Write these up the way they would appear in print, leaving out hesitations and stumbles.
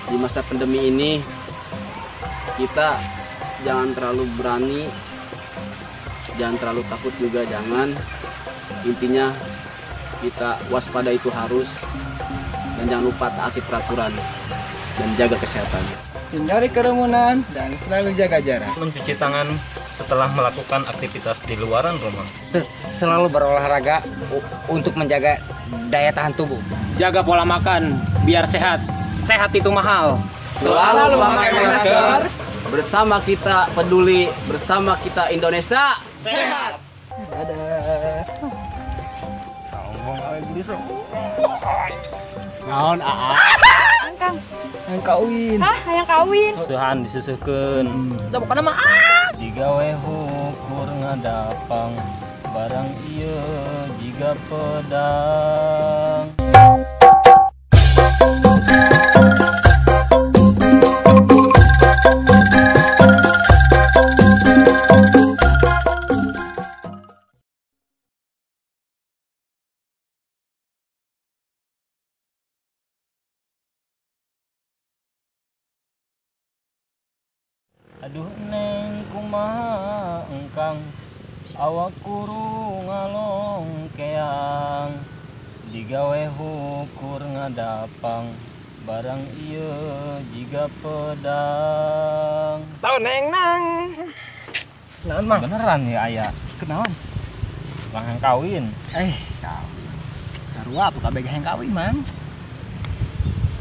Di masa pandemi ini kita jangan terlalu berani, jangan terlalu takut juga, jangan. Intinya kita waspada itu harus, dan jangan lupa taati peraturan dan jaga kesehatan. Hindari kerumunan dan selalu jaga jarak. Mencuci tangan setelah melakukan aktivitas di luaran rumah. Selalu berolahraga untuk menjaga daya tahan tubuh. Jaga pola makan biar sehat. Sehat itu mahal. Selalu memakai masker. Bersama kita peduli, bersama kita Indonesia sehat. Dadah. Naon aa? Kang. Hayang kawin. Hah, hayang kawin. Suhan disusuhkeun. Da pokona mah ah. Digawe hukur ngadapang barang ieu jiga pedang. Aduh neng kumaha engkang awak kuru ngalongkeang digawe hukur ngadapang barang ieu jiga pedang. Tau neng nang. Naon mang? Beneran ya aya. Kenaon? Bang hayang kawin. Kawin. Sarua atuh kabeh hayang kawin mang.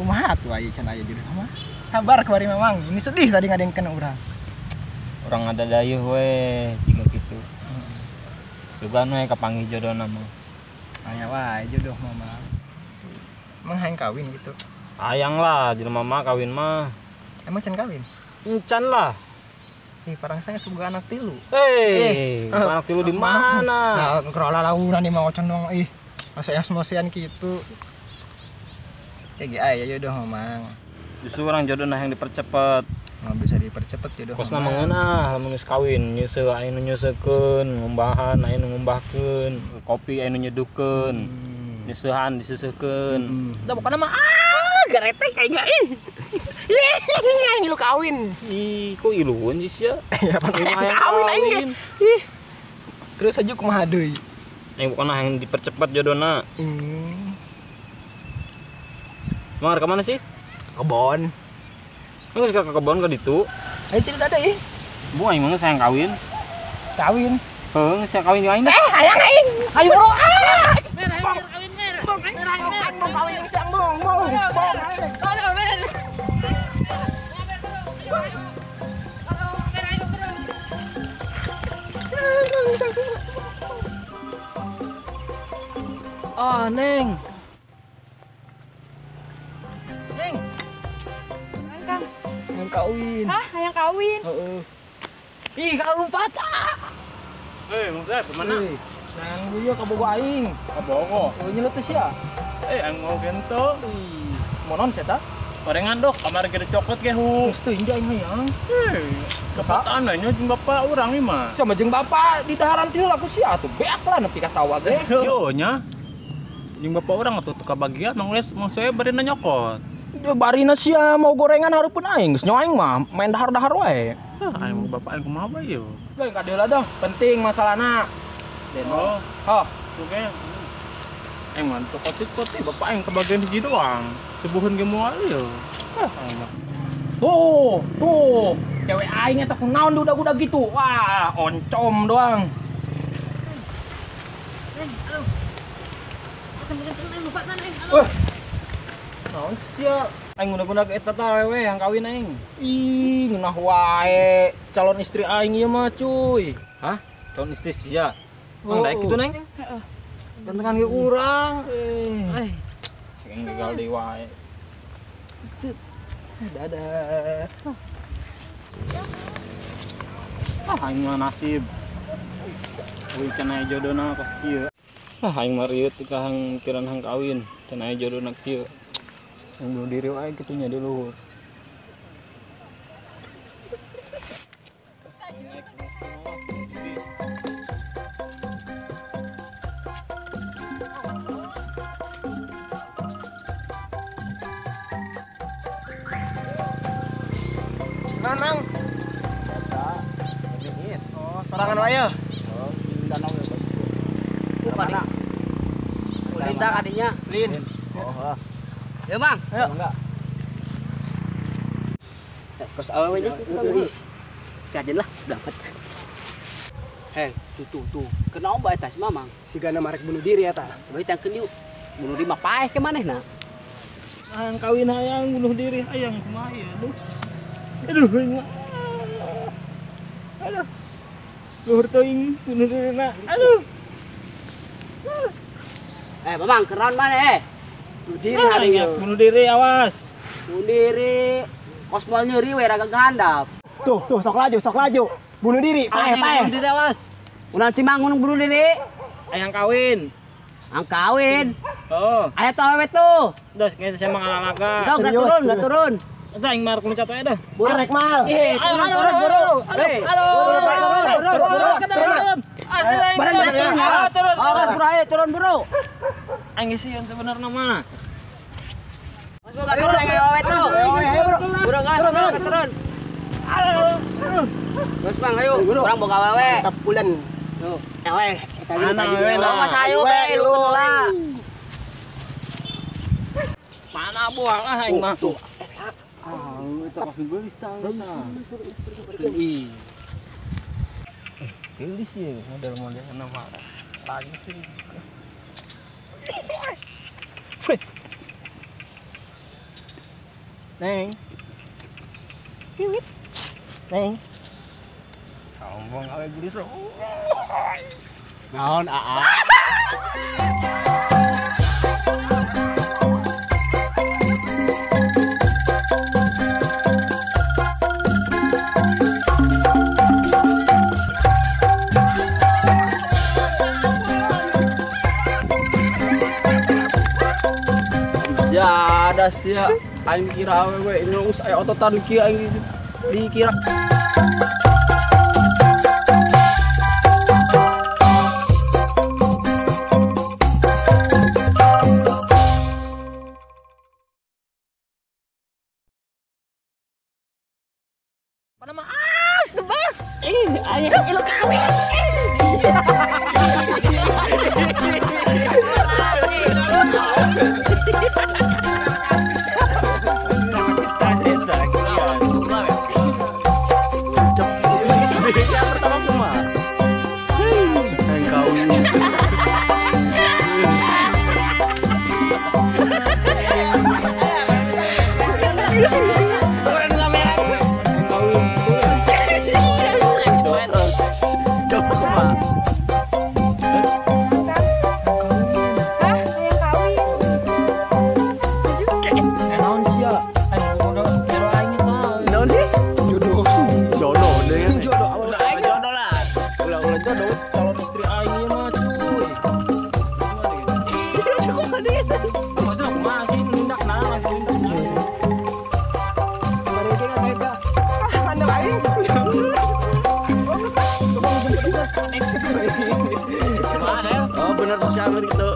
Kumaha atuh aya can aya jodoh mah? Sabar kemari memang, ini sedih tadi ngadengkeun urang. Urang ada dayeuh we jiga kitu. Dugaan we kapanggih jodohna mah. Aya wae jodoh mah mang. Emang hayang kawin gitu? Hayang lah, jelema mah kawin mah. Emang can kawin? Encan lah. Ih, parang saya semoga anak tilu. Hei, anak tilu di mana? Nah, kerola lauran nih mah ocon dong ih. Masa emosian kitu. Kayak aya jodoh mah mang. Justru orang jodoh nah yang dipercepat. Nggak bisa dipercepat jodoh. Kosna mengeunah lamun geus kawin, nyeuseuh aya nu nyeuseuhkeun, ngumbahan aya nu ngumbahkeun, kopi aya nu nyeduhkeun. Nyeusehan diseuseurkeun. Da pokona mah ah, garetek aing ih. Ih, ngilu kawin. Ih, kok ilueun sih sia? Ya pan kawin aing. Ih. Terus aja kumaha deui? Yang pokona yang dipercepat jodohna. Mang ka mana sih? Kebon. Geus ka kebon ka ditu. Ayo cerita deui. Bu aing mah hayang kawin. Kawin. Heuh, geus kawin jeung aing dah. Hayang aing. Ayo bro. Ah. Mer, hayang kawin mer. Bong, bong kawin siang bong, bong. Bong. Aduh, mer. Ah, Neng. Neng. Kang. Hayang kawin. Hah, hayang kawin. Heeh. Ih, kalau lompat. Ah. Hei, Mang Sep, kemana? Nang ieu ka bogo aing. Ka bogo. Euy nyelut teh sia. Aing mau gento. Ih, monon sia ta? Gorengan dok, kamar gede cokot ge hu. Geus teuing aing hayang. Hei, kepataan nya jeung bapak urang ieu mah. Sama jeung bapak di daharan teh heula ku sia atuh beak lah nepi ka sawah ge. Yo nya. Jeung bapak urang atuh teu kabagian Mang Les, Mang Sep barina nyokot. Barina sia mau gorengan hareupeun aing, geus nyo aing mah main dahar-dahar wae. Hah, aing mau bapak aing kumaha bae yo. Euy, ka deula dah, penting masalahna. Oh, oh, oke. Aing mah teu kotit-kotit bapak aing kebagian hiji doang. Subuhun ge moal yo. Hah, aing mah. Tuh, tuh, cewek aing eta kunaon duda-duda gitu. Wah, oncom doang. Aduh. Wah. Naon sia? Aing nguna-guna ke eta tah wewe yang kawin aing. Ih, ngeunah wae calon istri aing ieu mah cuy. Hah? Calon istri sia? Mang daek kitu neng? Heeh. Gantengan ge urang. Eh. Aing gagal deui wae. Set. Dadah. Ah, aing mah nasib. Euy can aya jodona kok kieu. Ah, aing mah rieut ka hang mikiran hang kawin, can aya jodona kieu. Yang bunuh diri wae kitu nya di luhur. Naon, Mang? Oh, sorangan wae. Oh, danau ya. Mana? Ulin tak adiknya. Lin. Oh. Ya, Mang. Ayo. Enggak. Kos awewe nya Si ajen lah, dapat. Hei, tuh tuh. Kenapa bae tas Mamang? Sigana marek bunuh diri eta. Bae tangkeun yuk. Bunuh diri mah paeh ke manehna. Hayang kawin hayang bunuh diri hayang kumaha ya aduh. Aduh aing mah. Aduh. Luhur teuing bunuh diri na. Aduh. Eh, Mamang, keran mana eh? Bunuh diri hari Ingat, bunuh diri awas. Bunuh diri. Kos moal nyeri we raga gandap. Tuh, tuh sok laju, sok laju. Bunuh diri, paeh, paeh. Bunuh diri awas. Ulah si Mang bunuh diri. Hayang kawin. Ang kawin. Oh. Aya tuh awewe tuh. Dos, kayaknya saya mah ngalalaga. Udah, nggak turun, nggak turun. Udah aing mah rek loncat wae dah. Arek mal. Eh, turun, turun, turun. Aduh, aduh, Turun, turun, turun, turun. turun, Bareng, bareng, turun. turun. Turun, Oh, bro, ayo turun, bro. Aing sieun sebenarnya mah. Mas, gak turun, ayo awewe tuh. Ayo, bro. Bro, nggak turun, nggak turun. Terus Bang, ayo. Orang boga awewe. Mantap bulan. Tuh. Ewe, eta Mana tadi. awewe, Lo mas ayo be, lu lah. Mana buang ah aing mah. Tuh. Ah, itu pas gelis tah. Ih. Gelis ya model-model nama lagi sih. Neng. Piwit. Neng. Sombong awe gelis lo. Naon aa? Ya ada sih ya. Aing kira awewe ini us aya ototan kieu aing dikira. Mana mah ah, the best. Ih, aing ilu kawin. Pertama kumaha? Aing kawin. Hah, hayang kawin. Naon sia? Aing bodoh, jodoh aing eta. Naon sih? Jodoh. Jodoh deh. Jodoh awal. Aing jodoh lah. Ulah-ulah jodoh. Calon istri aing ieu mah cuy. Maksudnya kumaha sih nindak nah, masih nindak. Ah, anda aing. Kumaha, Del? Oh bener sok siapa gitu.